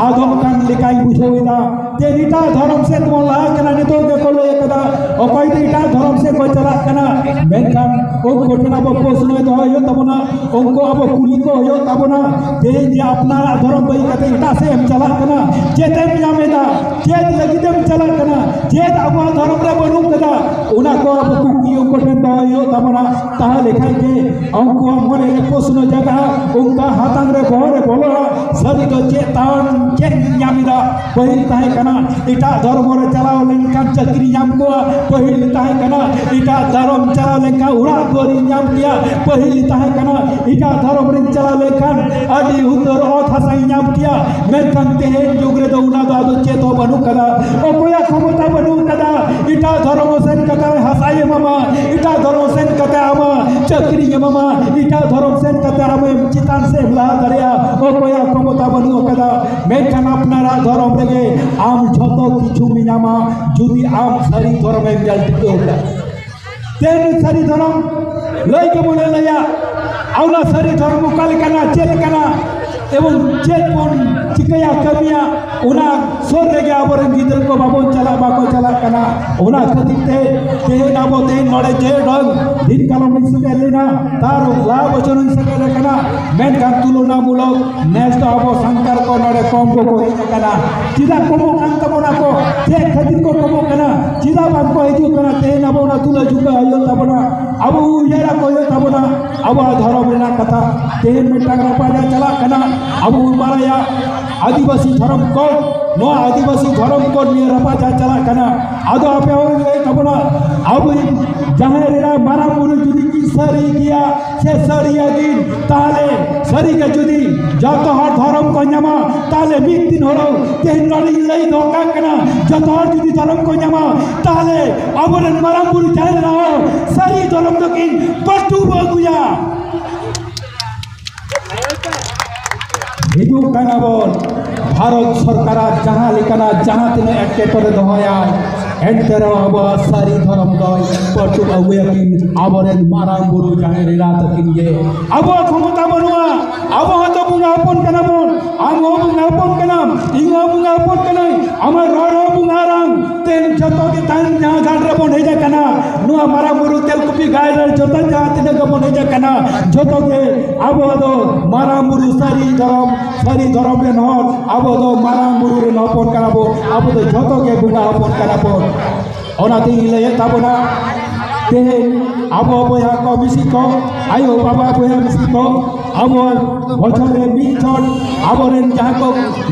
ᱟᱫᱚᱜ ᱠᱟᱱ ᱞᱮᱠᱟᱧ ᱵᱩᱡᱷᱟᱹᱣ ᱮᱫᱟ᱾ ᱛᱮᱦᱮᱧ ᱮᱴᱟᱜ ᱫᱷᱚᱨᱚᱢ ᱥᱮᱫ ᱵᱚᱱ ᱞᱟᱦᱟᱜ ᱠᱟᱱᱟ, ᱱᱤᱛᱚᱜ ᱜᱮᱠᱚ ᱞᱟᱹᱭ ᱟᱠᱟᱫᱟ, ᱚᱠᱚᱭ ᱫᱚ ᱮᱴᱟᱜ ᱫᱷᱚᱨᱚᱢ ᱥᱮᱫ ᱠᱚ ᱪᱟᱞᱟᱜ ᱠᱟᱱᱟ᱾ ᱢᱮᱱᱠᱷᱟᱱ ᱩᱱᱠᱩ ᱴᱷᱮᱱ ᱟᱵᱚ ᱯᱨᱚᱥᱱᱚᱭ ᱫᱚᱦᱚᱭ ᱦᱩᱭᱩᱜ ᱛᱟᱵᱚᱱᱟ, ᱩᱱᱠᱩ ᱟᱵᱚ ᱠᱩᱞᱤ ᱠᱚ ᱦᱩᱭᱩᱜ ᱛᱟᱵᱚᱱᱟ᱾ ᱛᱮᱦᱮᱧ ᱡᱮ ᱟᱯᱱᱟᱨᱟᱜ ᱫᱷᱚᱨᱚᱢ ᱵᱟᱹᱜᱤ ᱠᱟᱛᱮ ᱮᱴᱟᱜ ᱥᱮᱫ ᱮᱢ ᱪᱟᱞᱟᱜ ᱠᱟᱱᱟ, ᱪᱮᱫ ᱮᱢ ᱧᱟᱢ ᱮᱫᱟ? ᱪᱮᱫ ᱞᱟᱹᱜᱤᱫ ᱮᱢ ᱪᱟᱞᱟᱜ ᱠᱟᱱᱟ? ᱪᱮᱫ ᱟᱵᱚᱣᱟᱜ ᱫᱷᱚᱨᱚᱢ ᱨᱮ ᱵᱟᱹᱱᱩᱜ ᱠᱟᱫᱟ? ᱚᱱᱟ ᱠᱚ ᱟᱵᱚ ᱠᱩᱠᱞᱤ ᱩᱱᱠᱩ ᱴᱷᱮᱱ ᱫᱚᱦᱚᱭ ᱦᱩᱭᱩᱜ ᱛᱟᱵᱚᱱᱟ᱾ ᱛᱟᱦᱞᱮ ᱠᱷᱟᱱ ᱜᱮ ᱩᱱᱠᱩᱣᱟᱜ ᱢᱚᱱᱮ ᱨᱮ ᱯᱨᱚᱥᱱᱚ ᱡᱟᱜᱟᱜᱼᱟ, ᱩᱱᱠᱩᱣᱟᱜ ᱦᱟᱛᱟᱝ ᱨᱮ ᱵᱚᱦᱚᱜ ᱨᱮ ᱵᱚᱞᱚᱜᱼᱟ, ᱥᱟᱹᱨᱤ ᱫᱚ ᱪᱮᱫ ᱛᱟᱢ, ᱪᱮᱫ ᱤᱧ ᱧᱟᱢ ᱮᱫᱟ? ᱯᱟᱹᱦᱤᱞ ᱛᱟᱦᱮᱸ ᱠᱟᱱᱟ ᱮᱴᱟᱜ ᱫᱷᱚᱨᱢᱚ ᱨᱮ ᱪᱟᱞᱟᱣ ᱞᱮᱱᱠᱷᱟᱱ ᱪᱟᱹᱠᱨᱤ ᱧᱟᱢ ᱠᱚᱜᱼᱟ, ᱯᱟᱹᱦᱤᱞ ᱛᱟᱦᱮᱸ ᱠᱟᱱᱟ ᱮᱴᱟᱜ ᱫᱷᱚᱨᱚᱢ ᱪᱟᱞᱟᱣ ᱞᱮᱱᱠᱷᱟᱱ ᱚᱲᱟᱜ ᱫᱩᱣᱟᱹᱨᱤᱧ ᱧᱟᱢ ᱠᱮᱭᱟ, ᱯᱟᱹᱦᱤᱞ ᱛᱟᱦᱮᱸ ᱠᱟᱱᱟ ᱮᱴᱟᱜ ᱫᱷᱚᱨᱚᱢ ᱨᱤᱧ ᱪᱟᱞᱟᱣ ᱞᱮᱱᱠᱷᱟᱱ ᱟᱹᱰᱤ ᱩᱛᱟᱹᱨ ᱚᱛ ᱦᱟᱥᱟᱧ ᱧᱟᱢ ᱠᱮᱭᱟ᱾ ᱢᱮᱱᱠᱷᱟᱱ ᱛᱮᱦᱮᱧ ᱡᱩᱜᱽ ᱨᱮᱫᱚ ᱚᱱᱟ ᱫᱚ ᱟᱫᱚ ᱪᱮᱫ ᱦᱚᱸ ᱵᱟᱹᱱᱩᱜ ᱠᱟᱫᱟ, ᱚᱠᱚᱭᱟᱜ ᱠᱷᱚᱢᱚᱛᱟ ᱵᱟᱹᱱᱩᱜ ᱠᱟᱫᱟ᱾ ᱮᱴᱟᱜ ᱫᱷᱚᱨᱚᱢ ᱥᱮᱱ ᱠᱟᱛᱮ ᱦᱟᱥᱟᱭ ᱮᱢᱟᱢᱟ, ᱮᱴᱟᱜ ᱫᱷᱚᱨᱚᱢ ᱥᱮᱱ ᱠᱟᱛᱮ ᱟᱢᱟᱜ ᱪᱟᱹᱠᱨᱤᱭ ᱮᱢᱟᱢᱟ, ᱮᱴᱟᱜ ᱫᱷᱚᱨᱚᱢ ᱥᱮᱱ ᱠᱟᱛᱮ ᱟᱢᱮᱢ ᱪᱮᱛᱟᱱ ᱥᱮᱫ ᱮᱢ ᱞᱟᱦᱟ ᱫᱟᱲᱮᱭᱟᱜᱼᱟ, ᱚᱠᱚᱭᱟᱜ ᱠᱷᱚᱢᱚᱛᱟ ᱵᱟᱹᱱᱩᱜ ᱠᱟᱫᱟ᱾ ᱢᱮᱱᱠᱷᱟᱱ ᱟᱯᱱᱟᱨᱟᱜ ᱫᱷᱚᱨᱚᱢ ᱨᱮᱜᱮ ᱟᱢ ᱡᱷᱚᱛᱚ ᱠᱤᱪᱷᱩᱢ ᱧᱟᱢᱟ, ᱡᱩᱫᱤ ᱟᱢ ᱥᱟᱹᱨᱤ ᱫᱷᱚᱨᱚᱢᱮᱢ ᱧᱮᱞ ᱴᱷᱤᱠᱟᱹᱣ ᱠᱷᱟᱱ᱾ ᱛᱮᱦᱮᱧ ᱥᱟᱹᱨᱤ ᱫᱷᱚᱨᱚᱢ ᱞᱟᱹᱭ ᱜᱮᱵᱚᱱ ᱞᱟᱹᱭᱟ, ᱚᱱᱟ ᱥᱟᱹᱨᱤ ᱫᱷᱚᱨᱚᱢ ᱚᱠᱟ ᱞᱮᱠᱟᱱᱟ, ᱪᱮᱫ ᱞᱮᱠᱟᱱᱟ, ᱮᱵᱚᱝ ᱪᱮᱫ ᱵᱚᱱ ᱪᱤᱠᱟᱹᱭᱟ, ᱠᱟᱹᱢᱤᱭᱟ, ᱚᱱᱟ ᱥᱩᱨ ᱨᱮᱜᱮ ᱟᱵᱚᱨᱮᱱ ᱜᱤᱫᱽᱨᱟᱹ ᱠᱚ ᱵᱟᱵᱚᱱ ᱪᱟᱞᱟᱜ, ᱵᱟᱠᱚ ᱪᱟᱞᱟᱜ ᱠᱟᱱᱟ᱾ ᱚᱱᱟ ᱠᱷᱟᱹᱛᱤᱨ ᱛᱮ ᱛᱮᱦᱮᱧ ᱟᱵᱚ ᱛᱮᱦᱮᱧ ᱱᱚᱰᱮ ᱡᱮ ᱰᱷᱚᱝ ᱫᱤᱱ ᱠᱟᱞᱚᱢ ᱤᱧ ᱥᱮᱴᱮᱨ ᱞᱮᱱᱟ, ᱛᱟᱨ ᱞᱟᱦᱟ ᱵᱚᱪᱷᱚᱨ ᱤᱧ ᱥᱮᱴᱮᱨ ᱟᱠᱟᱱᱟ, ᱢᱮᱱᱠᱷᱟᱱ ᱛᱩᱞᱚᱱᱟᱢᱩᱞᱚᱠ ᱱᱮᱥ ᱫᱚ ᱟᱵᱚ ᱥᱟᱱᱛᱟᱲ ᱠᱚ ᱱᱚᱰᱮ ᱠᱚᱢ ᱠᱚᱠᱚ ᱦᱮᱡ ᱟᱠᱟᱱᱟ᱾ ᱪᱮᱫᱟᱜ ᱠᱚᱢᱚᱜ ᱠᱟᱱ ᱛᱟᱵᱚᱱᱟ ᱠᱚ? ᱪᱮᱫ ᱠᱷᱟᱹᱛᱤᱨ ᱠᱚ ᱠᱚᱢᱚᱜ ᱠᱟᱱᱟ? ᱪᱮᱫᱟᱜ ᱵᱟᱝ ᱠᱚ ᱦᱤᱡᱩᱜ ᱠᱟᱱᱟ? ᱛᱮᱦᱮᱧ ᱟᱵᱚ ᱚᱱᱟ ᱛᱩᱞᱟᱹ ᱡᱚᱠᱷᱟ ᱦᱩᱭᱩᱜ ᱛᱟᱵᱚᱱᱟ, ᱟᱵᱚ ᱩᱭᱦᱟᱹᱨ ᱟᱠᱚ ᱦᱩᱭᱩᱜ ᱛᱟᱵᱚᱱᱟ᱾ ᱟᱵᱚᱣᱟᱜ ᱫᱷᱚᱨᱚᱢ ᱨᱮᱱᱟᱜ ᱠᱟᱛᱷᱟ ᱛᱮᱦᱮᱧ ᱢᱤᱫᱴᱟᱝ ᱨᱟᱯᱟᱪᱟᱜ ᱪᱟᱞᱟᱜ ᱠᱟᱱᱟ᱾ ᱟᱵᱚ ᱵᱚᱱ ᱵᱟᱲᱟᱭᱟ ᱟᱹᱫᱤᱵᱟᱹᱥᱤ ᱫᱷᱚᱨᱚᱢ ᱠᱳᱰ, ᱱᱚᱣᱟ ᱟᱹᱫᱤᱵᱟᱹᱥᱤ ᱫᱷᱚᱨᱚᱢ ᱠᱳᱰ ᱱᱤᱭᱟᱹ ᱨᱟᱯᱟᱪᱟᱜ ᱪᱟᱞᱟᱜ ᱠᱟᱱᱟ᱾ ᱟᱫᱚ ᱟᱯᱮ ᱦᱚᱸ ᱞᱟᱹᱭ ᱛᱟᱵᱚᱱᱟ, ᱟᱵᱚᱨᱮᱱ ᱡᱟᱦᱮᱨ ᱮᱨᱟ ᱢᱟᱨᱟᱝ ᱵᱩᱨᱩ ᱡᱩᱫᱤ ᱠᱤᱱ ᱥᱟᱹᱨᱤ ᱜᱮᱭᱟ ᱥᱮ ᱥᱟᱹᱨᱤᱭᱟ ᱠᱤᱱ, ᱛᱟᱦᱞᱮ ᱥᱟᱹᱨᱤ ᱜᱮ ᱡᱩᱫᱤ ᱡᱚᱛᱚ ᱦᱚᱲ ᱫᱷᱚᱨᱚᱢ ᱠᱚ ᱧᱟᱢᱟ, ᱛᱟᱦᱞᱮ ᱢᱤᱫ ᱫᱤᱱ ᱦᱤᱞᱳᱜ ᱛᱮᱦᱮᱧ ᱱᱚᱰᱮᱧ ᱞᱟᱹᱭ ᱫᱚᱦᱚ ᱠᱟᱜ ᱠᱟᱱᱟ, ᱡᱚᱛᱚ ᱦᱚᱲ ᱡᱩᱫᱤ ᱫᱷᱚᱨᱚᱢ ᱠᱚ ᱧᱟᱢᱟ, ᱛᱟᱦᱞᱮ ᱟᱵᱚᱨᱮᱱ ᱢᱟᱨᱟᱝ ᱵᱩᱨᱩ ᱡᱟᱦᱮᱨ ᱮᱨᱟ ᱦᱚᱸ ᱥᱟᱹᱨᱤ ᱫᱷᱚᱨᱚᱢ ᱫᱚᱠᱤᱱ ᱯᱟᱹᱴᱩᱵ ᱟᱹᱜᱩᱭᱟ᱾ ᱦᱤᱡᱩᱜ ᱠᱟᱱᱟ ᱵᱚᱱ᱾ ᱵᱷᱟᱨᱚᱛ ᱥᱚᱨᱠᱟᱨᱟᱜ ᱡᱟᱦᱟᱸ ᱞᱮᱠᱟᱱᱟᱜ ᱡᱟᱦᱟᱸ ᱛᱤᱱᱟᱹᱜ ᱮᱴᱠᱮᱴᱚᱬᱮ ᱫᱚᱦᱚᱭᱟᱭ, ᱮᱱᱛᱮ ᱨᱮᱦᱚᱸ ᱟᱵᱚᱣᱟᱜ ᱥᱟᱹᱨᱤ ᱫᱷᱚᱨᱚᱢ ᱫᱚᱭ ᱯᱟᱹᱴᱩᱵ ᱟᱹᱜᱩᱭᱟᱠᱤᱱ ᱟᱵᱚᱨᱮᱱ ᱢᱟᱨᱟᱝ ᱵᱩᱨᱩ ᱡᱟᱦᱮᱨ ᱮᱨᱟ ᱛᱟᱹᱠᱤᱱ ᱜᱮ᱾ ᱟᱵᱚᱣᱟᱜ ᱠᱷᱚᱢᱚᱛᱟ ᱵᱟᱹᱱᱩᱜᱼᱟ᱾ ᱟᱵᱚ ᱦᱚᱸᱛᱚ ᱵᱚᱸᱜᱟ ᱦᱚᱯᱚᱱ ᱠᱟᱱᱟ ᱵᱚᱱ᱾ ᱟᱢ ᱦᱚᱸ ᱵᱚᱸᱜᱟ ᱦᱚᱯᱚᱱ ᱠᱟᱱᱟᱢ, ᱤᱧ ᱦᱚᱸ ᱵᱚᱸᱜᱟ ᱦᱚᱯᱚᱱ ᱠᱟᱹᱱᱟᱹᱧ᱾ ᱟᱢᱟᱜ ᱨᱚᱲ ᱦᱚᱸ ᱵᱚᱸᱜᱟ ᱟᱲᱟᱝ᱾ ᱛᱮᱱ ᱡᱚᱛᱚ ᱜᱮ ᱛᱟᱦᱮᱱ ᱡᱟᱦᱟᱸ ᱜᱷᱟᱴ ᱨᱮᱵᱚᱱ ᱦᱮᱡ ᱟᱠᱟᱱᱟ, ᱱᱚᱣᱟ ᱢᱟᱨᱟᱝ ᱵᱩᱨᱩ ᱛᱮᱞᱠᱩᱯᱤ ᱜᱟᱲ ᱨᱮ ᱡᱚᱛᱚ ᱡᱟᱦᱟᱸ ᱛᱤᱱᱟᱹᱜ ᱜᱮᱵᱚᱱ ᱦᱮᱡ ᱟᱠᱟᱱᱟ, ᱡᱚᱛᱚ ᱜᱮ ᱟᱵᱚ ᱫᱚ ᱢᱟᱨᱟᱝ ᱵᱩᱨᱩ ᱥᱟᱹᱨᱤ ᱫᱷᱚᱨᱚᱢ, ᱥᱟᱹᱨᱤ ᱫᱷᱚᱨᱚᱢ ᱨᱮᱱ ᱦᱚᱲ, ᱟᱵᱚ ᱫᱚ ᱢᱟᱨᱟᱝ ᱵᱩᱨᱩ ᱨᱮᱱ ᱦᱚᱯᱚᱱ ᱠᱟᱱᱟ ᱵᱚᱱ, ᱟᱵᱚ ᱫᱚ ᱡᱚᱛᱚ ᱜᱮ ᱵᱚᱸᱜᱟ ᱦᱚᱯᱚᱱ ᱠᱟᱱᱟ ᱵᱚᱱ᱾ ᱚᱱᱟᱛᱮᱧ ᱞᱟᱹᱭᱮᱫ ᱛᱟᱵᱚᱱᱟ, ᱛᱮᱦᱮᱧ ᱟᱵᱚ ᱵᱚᱭᱦᱟ ᱠᱚ ᱢᱤᱥᱤ ᱠᱚ, ᱟᱭᱳ ᱵᱟᱵᱟ ᱵᱚᱭᱦᱟ ᱢᱤᱥᱤ ᱠᱚ, ᱟᱵᱚ ᱵᱚᱪᱷᱚᱨ ᱨᱮ ᱢᱤᱫ ᱪᱷᱚᱴ ᱟᱵᱚᱨᱮᱱ ᱡᱟᱦᱟᱸ ᱠᱚ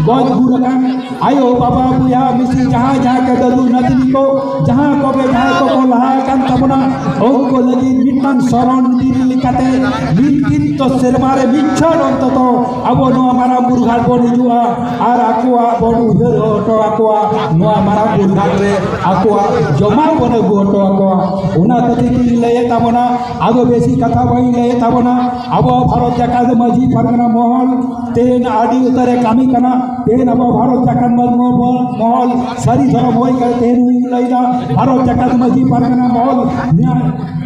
ᱜᱚᱡ ᱜᱩᱨ ᱟᱠᱟᱱ ᱟᱭᱳ ᱵᱟᱵᱟ ᱵᱚᱭᱦᱟ ᱢᱤᱥᱤ ᱡᱟᱦᱟᱸᱭ ᱡᱟᱦᱟᱸᱭ ᱠᱚ ᱫᱟᱹᱫᱩ ᱱᱟᱹᱫᱤᱱᱤ ᱠᱚ ᱡᱟᱦᱟᱸ ᱠᱚᱜᱮ ᱡᱟᱦᱟᱸᱭ ᱠᱚᱠᱚ ᱞᱟᱦᱟ ᱟᱠᱟᱱ ᱛᱟᱵᱚᱱᱟ, ᱩᱱᱠᱩ ᱞᱟᱹᱜᱤᱫ ᱢᱤᱫᱴᱟᱝ ᱥᱚᱨᱚᱱ ᱫᱤᱱ ᱞᱮᱠᱟᱛᱮ ᱢᱤᱫ ᱫᱤᱱ ᱛᱚ ᱥᱮᱨᱢᱟ ᱨᱮ ᱢᱤᱫ ᱪᱷᱚᱴ ᱚᱱᱛᱚᱛᱚ ᱟᱵᱚ ᱱᱚᱣᱟ ᱢᱟᱨᱟᱝ ᱵᱩᱨᱩ ᱜᱷᱟᱴ ᱵᱚᱱ ᱦᱤᱡᱩᱜᱼᱟ ᱟᱨ ᱟᱠᱚᱣᱟᱜ ᱵᱚᱱ ᱩᱭᱦᱟᱹᱨ ᱦᱚᱴᱚ ᱟᱠᱚᱣᱟ, ᱱᱚᱣᱟ ᱢᱟᱨᱟᱝ ᱵᱩᱨᱩ ᱜᱷᱟᱴ ᱨᱮ ᱟᱠᱚᱣᱟᱜ ᱡᱚᱢᱟᱜ ᱵᱚᱱ ᱟᱹᱜᱩ ᱦᱚᱴᱚ ᱟᱠᱚᱣᱟ᱾ ᱚᱱᱟ ᱠᱷᱟᱹᱛᱤᱨ ᱛᱤᱧ ᱞᱟᱹᱭᱮᱫ ᱛᱟᱵᱚᱱᱟ, ᱟᱫᱚ ᱵᱮᱥᱤ ᱠᱟᱛᱷᱟ ᱵᱟᱹᱧ ᱞᱟᱹᱭᱮᱫ ᱛᱟᱵᱚᱱᱟ᱾ ᱟᱵᱚ ᱵᱷᱟᱨᱚᱛ ᱡᱟᱠᱟᱛ ᱢᱟᱹᱡᱷᱤ ᱯᱟᱨᱜᱟᱱᱟ ᱢᱚᱦᱚᱞ ᱛᱮᱦᱮᱧ ᱟᱹᱰᱤ ᱩᱛᱟᱹᱨᱮ ᱠᱟᱹᱢᱤ ᱠᱟᱱᱟ᱾ ᱛᱮᱦᱮᱧ ᱟᱵᱚ ᱵᱷᱟᱨᱚᱛ ᱡᱟᱠᱟᱛ ᱢᱟᱹᱡᱷᱤ ᱢᱚᱦᱚᱞ ᱥᱟᱹᱨᱤ ᱫᱷᱚᱨᱚᱢ ᱦᱩᱭ ᱠᱟᱛᱮ ᱛᱮᱦᱮᱧ ᱤᱧ ᱞᱟᱹᱭᱫᱟ, ᱵᱷᱟᱨᱚᱛ ᱡᱟᱠᱟᱛ ᱢᱟᱹᱡᱷᱤ ᱯᱟᱨᱜᱟᱱᱟ ᱢᱚᱦᱚᱞ ᱱᱤᱭᱟᱹ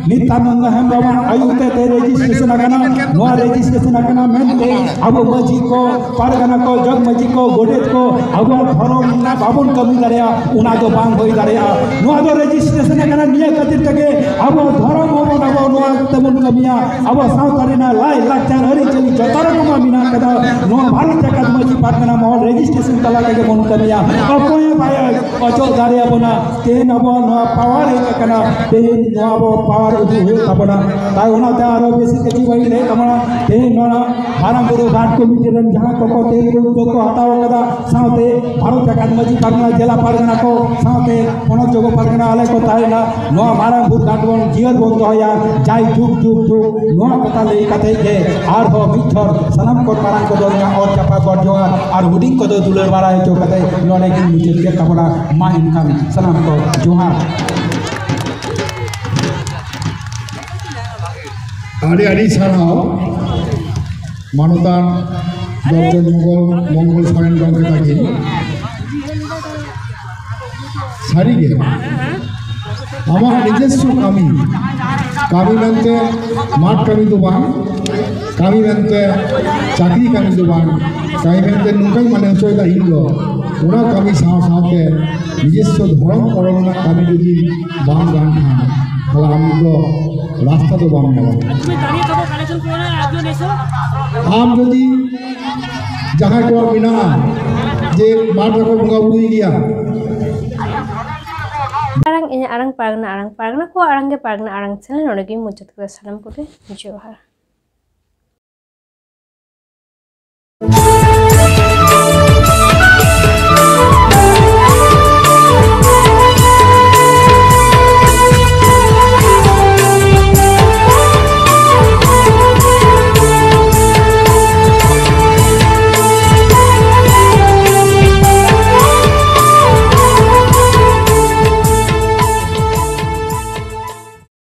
ᱱᱤᱛᱭᱟᱱᱚᱱᱫ ᱦᱮᱢᱵᱨᱚᱢᱟᱜ ᱟᱹᱭᱩᱨ ᱛᱮ ᱛᱮ ᱨᱮᱡᱤᱥᱴᱨᱮᱥᱚᱱ ᱟᱠᱟᱱᱟ᱾ ᱱᱚᱣᱟ ᱨᱮᱡᱤᱥᱴᱨᱮᱥᱚᱱ ᱟᱠᱟᱱᱟ ᱢᱮᱱᱛᱮ ᱟᱵᱚ ᱢᱟᱹᱡᱷᱤ ᱠᱚ, ᱯᱟᱨᱜᱟᱱᱟ ᱠᱚ, ᱡᱚᱜᱽ ᱢᱟᱹᱡᱷᱤ ᱠᱚ, ᱜᱚᱰᱮᱛ ᱠᱚ ᱟᱵᱚᱣᱟᱜ ᱫᱷᱚᱨᱚᱢ ᱨᱮᱱᱟᱜ ᱵᱟᱵᱚᱱ ᱠᱟᱹᱢᱤ ᱫᱟᱲᱮᱭᱟᱜᱼᱟ, ᱚᱱᱟ ᱫᱚ ᱵᱟᱝ ᱦᱩᱭ ᱫᱟᱲᱮᱭᱟᱜᱼᱟ᱾ ᱱᱚᱣᱟ ᱫᱚ ᱨᱮᱡᱤᱥᱴᱨᱮᱥᱚᱱ ᱟᱠᱟᱱᱟ, ᱱᱤᱭᱟᱹ ᱠᱷᱟᱹᱛᱤᱨ ᱛᱮᱜᱮ ᱟᱵᱚ ᱫᱷᱚᱨᱚᱢ ᱦᱚᱸᱵᱚᱱ ᱟᱵᱚ ᱱᱚᱣᱟ ᱛᱮᱵᱚᱱ ᱠᱟᱹᱢᱤᱭᱟ᱾ ᱟᱵᱚ ᱥᱟᱶᱛᱟ ᱨᱮᱱᱟᱜ ᱞᱟᱭ ᱞᱟᱠᱪᱟᱨ ᱟᱹᱨᱤᱪᱟᱹᱞᱤ ᱡᱚᱛᱚ ᱨᱚᱠᱚᱢᱟᱜ ᱢᱮᱱᱟᱜ ᱠᱟᱫᱟ᱾ ᱱᱚᱣᱟ ᱵᱷᱟᱨᱚᱛ ᱡᱟᱠᱟᱛ ᱢᱟᱹᱡᱷᱤ ᱯᱟᱨᱜᱟᱱᱟ ᱢᱚᱦᱚᱞ ᱨᱮᱡᱤᱥᱴᱨᱮᱥᱚᱱ ᱛᱟᱞᱟ ᱛᱮᱜᱮ ᱵᱚᱱ ᱠᱟᱹᱢᱤᱭᱟ᱾ ᱚᱠᱚᱭ ᱦᱚᱸ ᱵᱟᱭ ᱚᱪᱚᱜ ᱫᱟᱲᱮᱭᱟᱵᱚᱱᱟ᱾ ᱛᱮᱦᱮᱧ ᱟᱵᱚᱣᱟᱜ ᱱᱚᱣᱟ ᱯᱟᱣᱟᱨ ᱦᱮᱡ ᱟᱠᱟᱱᱟ, ᱛᱮᱦᱮᱧ ᱱᱚᱣᱟ ᱟᱵᱚ ᱯᱟᱣᱟᱨ ᱩᱫᱩᱜ ᱦᱩᱭᱩᱜ ᱛᱟᱵᱚᱱᱟ᱾ ᱛᱟᱭ ᱚᱱᱟᱛᱮ ᱟᱨᱚ ᱵᱮᱥᱤ ᱠᱤᱪᱷᱩ ᱵᱟᱹᱧ ᱞᱟᱹᱭ ᱛᱟᱵᱚᱱᱟ᱾ ᱛᱮᱦᱮᱧ ᱱᱚᱣᱟ ᱢᱟᱨᱟᱝ ᱵᱩᱨᱩ ᱜᱷᱟᱴ ᱠᱚᱢᱤᱴᱤ ᱨᱮᱱ ᱡᱟᱦᱟᱸ ᱠᱚᱠᱚ ᱛᱮᱦᱮᱧ ᱩᱫᱽᱫᱳᱜᱽ ᱠᱚ ᱦᱟᱛᱟᱣ ᱟᱠᱟᱫᱟ, ᱥᱟᱶᱛᱮ ᱵᱷᱟᱨᱚᱛ ᱡᱟᱠᱟᱛ ᱢᱟᱹᱡᱷᱤ ᱯᱟᱨᱜᱟᱱᱟ, ᱡᱮᱞᱟ ᱯᱟᱨᱜᱟᱱᱟ ᱠᱚ, ᱥᱟᱶᱛᱮ ᱯᱚᱱᱚᱛ ᱡᱚᱜᱚ ᱯᱟᱨᱜᱟᱱᱟ ᱟᱞᱮ ᱠᱚ ᱛᱟᱦᱮᱸᱭᱮᱱᱟ᱾ ᱱᱚᱣᱟ ᱢᱟᱨᱟᱝ ᱵᱩᱨᱩ ᱜᱷᱟᱴ ᱵᱚᱱ ᱡᱤᱭᱟᱹᱲ ᱵᱚᱱ ᱫᱚᱦᱚᱭᱟ, ᱡᱟᱭ ᱡᱩᱜᱽ ᱡᱩᱜᱽ ᱡᱩᱜᱽ᱾ ᱱᱚᱣᱟ ᱠᱟᱛᱷᱟ ᱞᱟᱹᱭ ᱠᱟᱛᱮ ᱜᱮ ᱟᱨᱦᱚᱸ ᱢᱤᱫ ᱪᱷᱚᱴ ᱥᱟᱱᱟᱢ ᱠᱚ ᱢᱟᱨᱟᱝ ᱠᱚᱫᱚ ᱤᱧᱟᱹᱜ ᱚᱛ ᱪᱟᱯᱟ ᱜᱚᱰ ᱡᱚᱦᱟᱨ ᱟᱨ ᱦᱩᱰᱤᱧ ᱠᱚᱫᱚ ᱫᱩᱞᱟᱹᱲ ᱵᱟᱲᱟᱭ ᱦᱚᱪᱚ ᱠᱟᱛᱮ ᱱᱚᱰᱮ ᱜᱤᱧ ᱢᱩᱪᱟᱹᱫ ᱠᱮᱫ ᱛᱟᱵᱚᱱᱟ᱾ ᱢᱟ ᱮᱱᱠᱷᱟᱱ ᱥᱟᱱᱟᱢ ᱠᱚ ᱡᱚᱦᱟᱨ᱾ ᱟᱹᱰᱤ ᱟᱹᱰᱤ ᱥᱟᱨᱦᱟᱣ ᱢᱟᱱᱚᱛᱟᱱ ᱰᱚᱠᱴᱚᱨ ᱢᱚᱝᱜᱚᱞ, ᱢᱚᱝᱜᱚᱞ ᱥᱚᱨᱮᱱ ᱜᱚᱢᱠᱮ ᱛᱟᱹᱠᱤᱱ᱾ ᱥᱟᱹᱨᱤᱜᱮ ᱟᱢᱟᱜ ᱱᱤᱡᱮᱥᱥᱚ ᱠᱟᱹᱢᱤ, ᱠᱟᱹᱢᱤ ᱢᱮᱱᱛᱮ ᱢᱟᱴᱷ ᱠᱟᱹᱢᱤ ᱫᱚ ᱵᱟᱝ, ᱠᱟᱹᱢᱤ ᱢᱮᱱᱛᱮ ᱪᱟᱹᱠᱨᱤ ᱠᱟᱹᱢᱤ ᱫᱚ ᱵᱟᱝ, ᱠᱟᱹᱢᱤ ᱢᱮᱱᱛᱮ ᱱᱚᱝᱠᱟᱧ ᱢᱚᱱᱮ ᱦᱚᱪᱚᱭᱮᱫᱟ ᱤᱧ ᱫᱚ, ᱚᱱᱟ ᱠᱟᱹᱢᱤ ᱥᱟᱶ ᱥᱟᱶᱛᱮ ᱱᱤᱡᱮᱥᱥᱚ ᱫᱷᱚᱨᱚᱢ ᱠᱚᱨᱚᱢ ᱨᱮᱱᱟᱜ ᱠᱟᱹᱢᱤ ᱡᱩᱫᱤ ᱵᱟᱢ ᱜᱟᱱ ᱠᱷᱟᱱ, ᱛᱟᱦᱚᱞᱮ ᱟᱢ ᱫᱚ ᱨᱟᱥᱛᱟ ᱫᱚ ᱵᱟᱢ ᱧᱟᱢᱟ᱾ ᱟᱢ ᱡᱩᱫᱤ ᱡᱟᱦᱟᱸᱭ ᱠᱚᱣᱟᱜ ᱢᱮᱱᱟᱜᱼᱟ ᱡᱮ ᱢᱟᱴᱷ ᱨᱮᱠᱚ ᱵᱚᱸᱜᱟ ᱵᱩᱨᱩᱭ ᱜᱮᱭᱟ, ᱟᱲᱟᱝ, ᱤᱧᱟᱹᱜ ᱟᱲᱟᱝ ᱯᱟᱨᱜᱟᱱᱟ ᱟᱲᱟᱝ, ᱯᱟᱨᱜᱟᱱᱟ ᱠᱚᱣᱟᱜ ᱟᱲᱟᱝ ᱜᱮ ᱯᱟᱨᱜᱟᱱᱟ ᱟᱲᱟᱝ ᱪᱮᱱᱮᱞ ᱱᱚᱰᱮ ᱜᱮᱧ ᱢᱩᱪᱟᱹᱫ ᱠᱮᱫᱟ᱾ ᱥᱟᱱᱟᱢ ᱠᱚᱜᱮ ᱡᱚᱦᱟᱨ᱾